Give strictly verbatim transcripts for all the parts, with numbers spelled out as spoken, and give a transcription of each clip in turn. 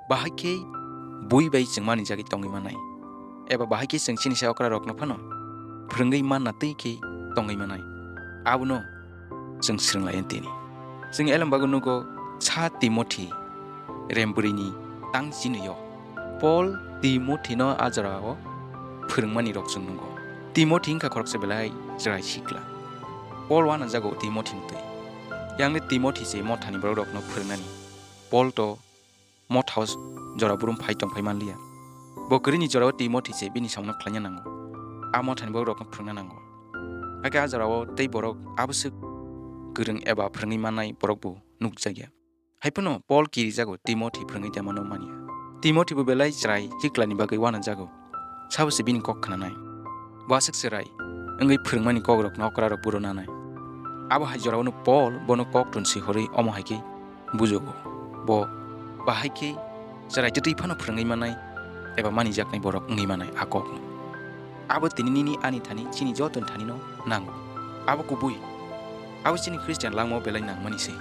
Bahai khe bui bai chwng manijagwi tongwi mannai, eba bahai khe chwng chini sai okrarokno phano phwrwngwi manna twi khe tongwi mannai, abono chwng swrwng lai tini. Chwng elem bagwi nugo sa Timothi rem bwrwini tang chini-o Pol Timothino a jorao phwrwngmani rok chwng nungo. Timothi wngkha khoroksa belai chwrai sikla. Pol uanajago Timothini twi. Yang le Timothi se mothani borok rokno phwrwngnani. Pol to mothao jora burum phai tong phai manliya. Bo kwrwini jorao Timothi se bini samungno khlaina nango. A mothani borok rokno phwrwngna nango. Hakhe a jorao tei borok abwswk kwrwng eba phwrwngwi mannai borok bo nukjakya. Haiphano Pol kirijago Timothi phwrwngwi tongmano manya. Timothi bo belai chwrai chiklani bagwi uanajago. Sabo se bini kok khnanai. Bo aswk chwrai wngwi phwrwngmani kokrokno okrarok buro nanai. Abo hai joraono Pol bono kok tun swi horwi omo hai khe bujogo. Bo bahai khe chwrai twtwi phano phwrwngwi mannai eba manijaknai borok wngwi mannai a kokno. Abo tini nini ani thani chini jotoni thanino nango. Abo kubui. Abo chini Christian langmao belai nangmani se.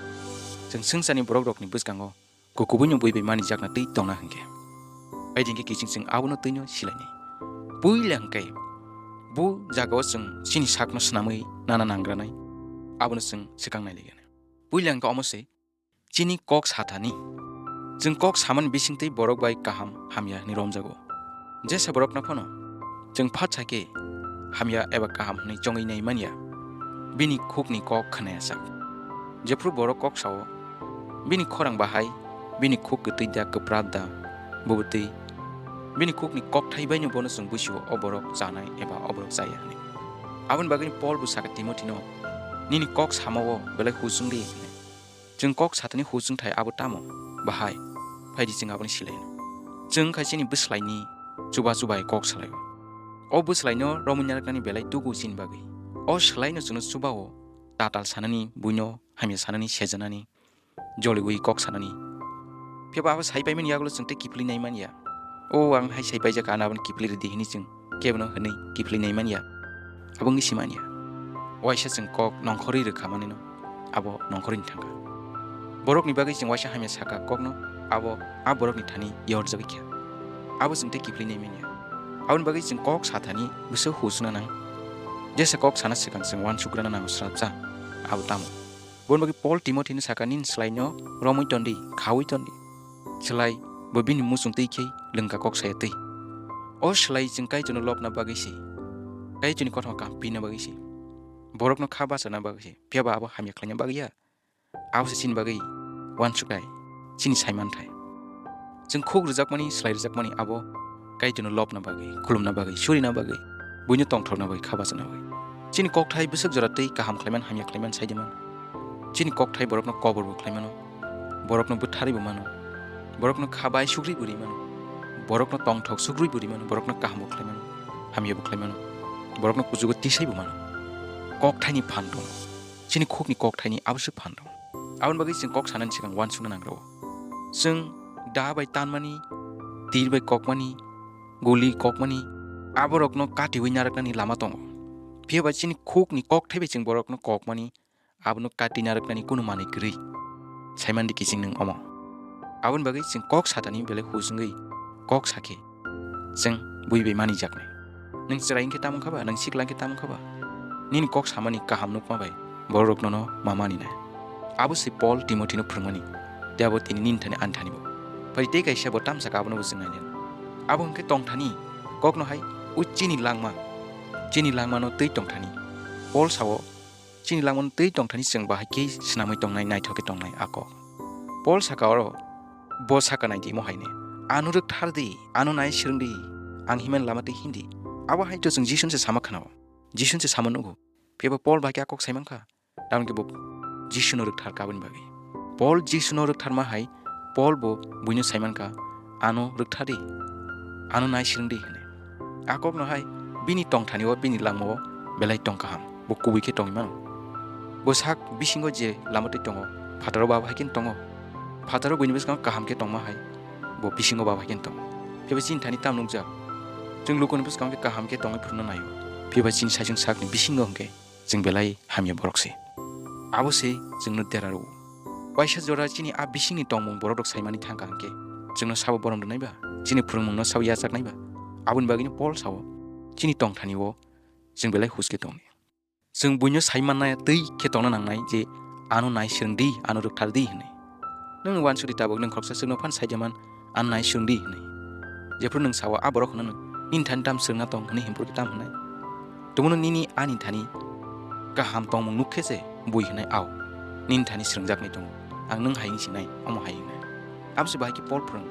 Chwng swngcharni borok rokni bwskango kukubuino bui bai manijakna twi tongna hwnkhe. Aidi hwnkhe kiching chwng abono twino silainai. Puila hwnkhe bo jagao chwng chini sakno swnamwi nana nangranai. Abono chwng swkang nailainai. Puila hwnkhe omo se chini kok sathani. Chwng kok samani bisingtwi borok bai kaham hamya hwnwi romjago. Jesa borokno phano chwng phatsa khe hamya eba kaham hwnwi chongwi nai manya, bini khukni kok khnaya sak. Jephru borok kok sao, bini khorang bahai, bini khuk kwtwi da kwprat da, bubutwi bini khukni kokthai baino bono chwng buisio o borok chanai eba o borok chaya hwnwi. Aboni bagwi Pol bo sakha Timothino, "Nini kok samao belai husung di," hwnwi. Chwng kok sathani husung thai abo tamo? Bahai, phaidi chwng aboni silaino. Chwng khai chini bwslaini chuba chubai kok salaio. O bwslaino romwi narwknani belai tugu chini bagwi. O swlaino chwngno chubao tatal sanani, buino hamya sanani, sejanani, joliwi kok sanani. Phiya ba abo sai paimani yagulo chwng tei kiphilwi nai manya. O ang hai sai paijak, ano aboni kiphilwi rwdi hwnwi chwng kebono hwnwi kiphilwi nai manya. Abo wngwi si manya. Waisa chwng kok nongkhorwi rwkha manwino abo nongkhorwini thangkha. Borokni bagwi chwng waisa hamya sakha kokno, abo a borokni thani yorjagwi kha. Abo chwng tei kiphilwi nai manya. Aboni bagwi chwng kok sathani bwswk husna nang. Jesa kok sana swkang chwng uansukrana nango srapsa, abo tamo? Boni bagwi Pol Timothino sakha, "Nini swlaino romwi tondi, khaui tondi." Swlai bo bini muchung twi khe lwngka kok saya twi. O swlai chwng Kaitorno lobna bagwi se, Kaitorni kothoma kaham pina bagwi se, borokno kha bachana bagwi se, phiya ba abo hamya khlaina bagwi ya. Abo se chini bagwi uansuknai, chini saimanthai. Chwng khuk rwjakmani, swlai rwjakmani abo Kaitorno lobna bagwi, khulumna bagwi, surina bagwi, buino tongthokna bagwi, kha bachana bagwi. Chini kokthai bwswk jora twi kaham khlaiman, hamya khlaiman, saidiman. Chini kokthai borokno koborbo khlaimano, borokno bwtharwibo mano, borokno kha bai sugrwibo rimano, borokno tongthok sugrwibo rimano, borokno kahambo khlaimano, hamyabo khlaimano, borokno kuchugo tisaibo mano. Kokthaini phan tongo. Chini khukni kokthaini aboswk phan tongo. Aboni bagwi chwng kok sanani swkang uansukna nangrwo. Chwng da bai tanmani, tir bai kokmani, guli kokmani, aborokno katiui narwknani lama tongo. Phiya ba chini khukni kokthai bai chwng borokno kokmani, abono kati narwknani kunu manwi kwrwi. Saimandi kiching nwng omo. Aboni bagwi chwng kok satani belai husungwi kok sakhe, chwng bui bai manijaknai. Nwng chwrai wngkhe tamo wngkha ba, nwng sikla wngkhe tamo wngkha ba? Nini kok samani kaham nukma bai bororok nono ma maninai. Abo se Pol Timothino phwrwngmani, tei abo tini nini thani ani thani bo. Phai tei kaisa bo tamsaka abono bo chwng nainai. Abo hwnkhe tongthani kokno hai o chini langma, chini langmano twi tongthani. Pol sao, chini langmano twi tongthani chwng bahai khe swnamwi tongnai, naithok khe tongnai a kok. Pol saka oro, bo saka nai di mo hai ne, "Ano rwkthar di, ano nai swrwng di, ang himani lama twi hin di." Abo hai to chwng Jisun se sama khna-o, Jisun se sama nugo. Phiya bo Pol bahai khe a kok sai mankha, tamoni khe bo Jisuno rwkthar kha aboni bagwi. Pol Jisuno rwktharma hai, Pol bo buino sai mankha, "Ano rwkthar di, ano nai swrwng di," hwnwi. A kokno hai bini tongthani-o, bini langma-o belai tong kaham, bo kubui khe tongwi mano. Bo sak bisingo je lama twi tongo, phataro bo abo hai khe tongo. Phataro buini bwskango kaham khe tongma hai, bo bisingo bo abo hai khe tongo. Phiya bo chini thani tamo nukjak? Chwng lukuni bwskango khe kaham khe tongwi phunukna nai-o. Phiya bo chini saichung sakni bisingo hwnkhe chwng belai hamya borok se. Abo se chwngno dera rwo. Waisa jora chini a bisingni tongmung borok rok saimani thangkha hwnkhe, chwngno sabo borom rwnai ba, chini phwrwngmungno sabo yachaknai ba. Aboni bagwino Pol sao, chini tongthani-o chwng belai huske tongdi. Chwng buino sai mannai twi khe tongna nangnai je, "Ano nai swrwng di, ano rwkthar di," hwnwi. Nwng uansukdi tabuk nwng khoroksa chwngno phan sai jaman, "Ano nai swrwng di," hwnwi. Jephru nwng sao, a borok hwnwi nwng, "Nini thani tam swrwngna tong?" hwnwi himphuru khe tam hwnwi. Tongmano nini ani thani kaham tongmung nuk khe se bui hwnwi, "Ao, nini thani swrwngjaknai tongo, ang nwng hai wng sinai, omo hai wngnai." Abose bahai khe Pol phwrwng,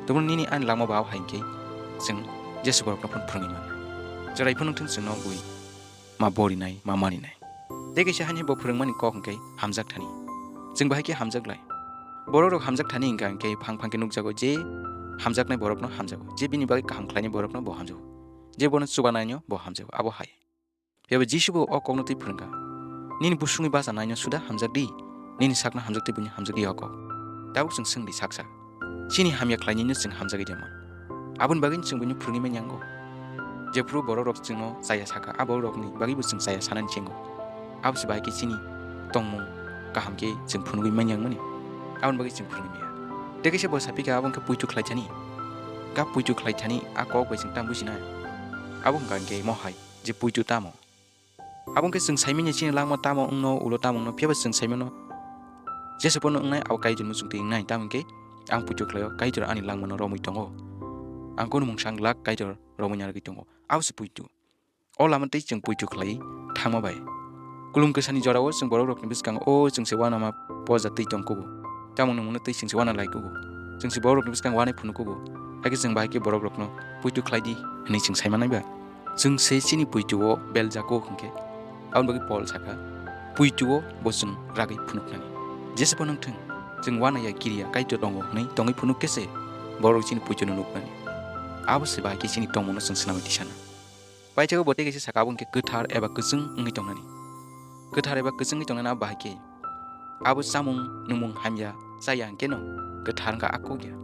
tongmano nini ani langma ba hai hwnkhe chwng jesu borokno phano phwrwngwi mannai. Chwrai phano thung chwngno bui ma borinai, ma maninai. Tei kaisa haino bo phwrwngmani kok hwnkhe hamjak thani. Chwng bahai khe hamjak lai. Borok rok hamjak thani hwnkha hwnkhe phang phang khe nukjago je hamjaknai borokno hamjago, je bini bagwi kaham khlainai borokno bo hamjago, je bono chubanaino bo hamjago, abo hai. Phiya bo Jisu bo o kokno twi phwrwngkha, "Nini busungni bachanaino suda hamjak di, nini sakno hamjak tei buini hamjak di," o kok. Tabuk chwng swngdi sak sak. Chini hamya khlainino chwng hamjagwi rwmani. Aboni bagwi chwng buino phwrwngwi manya wngo. Jephru borok rok chwngno chaya sakha, a borok rokni bagwibo chwng chaya sanani chengo. Abose bahai khe chini tongmung kaham khe chwng phunugwi manya wngmani. Aboni bagwi chwng phwrwngwi maya. Tei kaisa bo sapikha, abo wngkha puitu khlai thani. Kha puitu khlai thani a kok bai chwng tamo buji nai. Abo wngkha hwnkhe mo hai je puitu tamo. Abo wngkhe chwng saimanya chini langma tamo wngno, ulo tamo wngno, phiya ba chwng saimano jesu phano wngnai, abo Kaitor muchungtwi wngnai, tamo hwnkhe ang puitu khlaio, Kaitor ani langmano romwi tongo. Ang kunu mungsa wng glak, Kaitor romwi narwgwi tongo. Abo se puitu. O lama tei chwng puitu khlaiwi thangma bai. Kulum kwsani jorao chwng borok rokni bwskango, "O chwng se uanama poja twi tong kugo. Tamo nungmano twi chwng se uana lai kugo. Chwng se borok rokni bwskango uanai phunuk kugo." Hakhe chwng bahai khe borok rokno puitu khlai di hwnwi chwng sai manai ba. Chwng se chini puitu-o beljak kuk hwnkhe, aboni bagwi Pol sakha, puitu-o bo chwng ragwi phunuknani. Jesa phano wngthung, chwng uanaya kiriya Kaitor tongo hwnwi tongwi phunuk khe se borok chini puitu-no nuknani. Abo se bahai khe chini tongmungno chwng swnamwi tisana. Paithago bo tei kaisa saka, abo hwnkhe kwthar eba kwchwng wngwi tongnani. Kwthar eba kwchwng wngwi tongnani abo bahai khe, abo chamung nwngmung hamya chaya hwnkhe no kwthar wngkha a kok ya.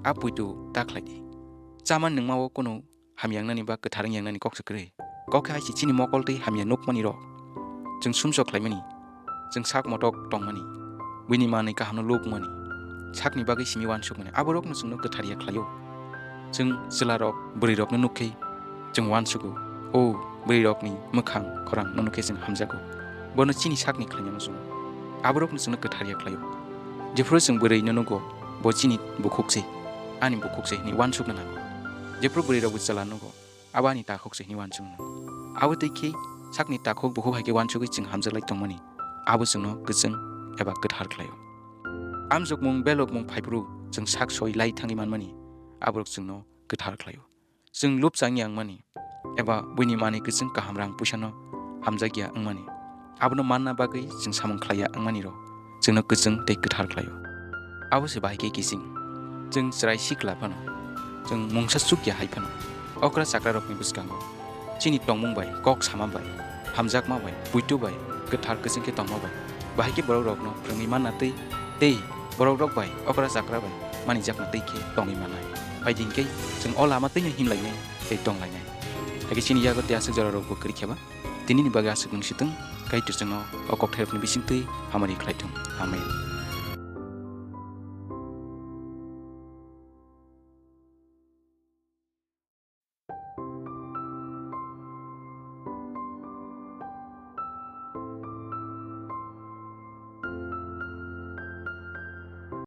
A puitu ta khlai di. Chaman nwngma-o kunu hamya wngnani ba kwthar wngya wngnani kok se kwrwi. Kok khe hai se chini mokol tei hamya nukmani rok. Chwng sumsok khlaimani, chwng sak motok tongmani, buini manwi kahamno lubmani, sakni bagwi simi uansukmani, aborokno chwngno kwthar ya khlaio. Chwng chwlarok, bwrwirokno nuk khe chwng uansugo, o bwrwirokni mwkhang khorang no nuk khe chwng hamjago. Bono chini sakni khlainani chwng. Aborokno chwngno kwthar ya khlaio. Jephru chwng bwrwino nugo, bo chini bukhuk se, ani bukhuk se hwnwi uansukna nango. Jephru bwrwirokbo chwla nugo, abo ani takhuk se hwnwi uansukna nango. Abo twi khe sakni takhuk bukhuk hai khe uansugwi chwng hamjaklai tongmani, abo chwngno kwchwng eba kwthar khlaio. Amjokmung belokmung phaiphuru chwng sak soi lai thangwi manmani, aborok chwngno kwthar khlaio. Chwng lupchang ya wngmani, eba buini manwi kwchwng kaham rang puisano hamjak ya wngmani, abono manna bagwi chwng samung khlai ya wngmani rok chwngno kwchwng tei kwthar khlaio. Abo se bahai khe kiching. Chwng chwrai sikla phano, chwng mungsa chuk ya hai phano, okra chakrarokni bwskango chini tongmung bai, kok sama bai, hamjakma bai, puitu bai, kwthar kwchwng khe tongma bai, bahai khe borok rokno phwrwngwi manna tei, tei borok rok bai okra chakra bai manijakna tei khe tongwi mannai. Phaidi hwnkhe chwng o lama twino himlainai tei tonglainai. Hakhe chini yago tei aswk jorarokbo kwrwi khe ba, tinini bagwi aswk nung sitwng, Kaitor chwngno o kokthairokni bisingtwi hamari khlai thung. Amen.